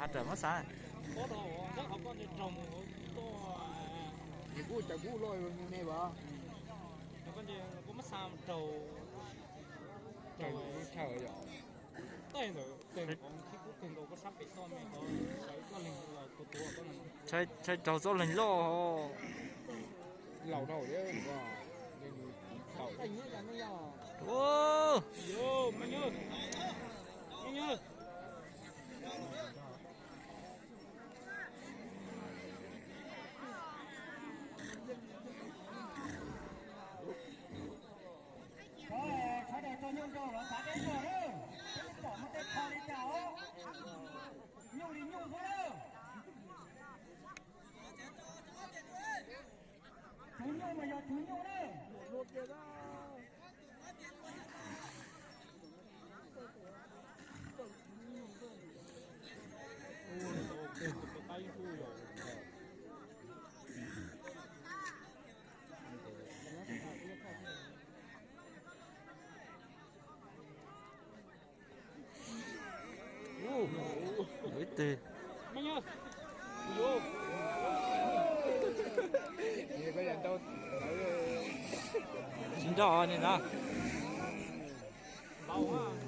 Has rawm muab xav. Ces kuj cov kuj loj ne as. Tshaj raug txoj leeg loj. Laus dhau thiab. Sawv daws tso nyuj nrog lawv xav deb tuaj na, peb pom muaj tej qho li cas os. Nyuj li nyuj xwb na. Tswv nyuj mas yog tswv nyuj na. Ib tug tsis nrog ni na.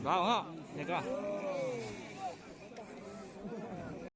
Vauv, niam ko.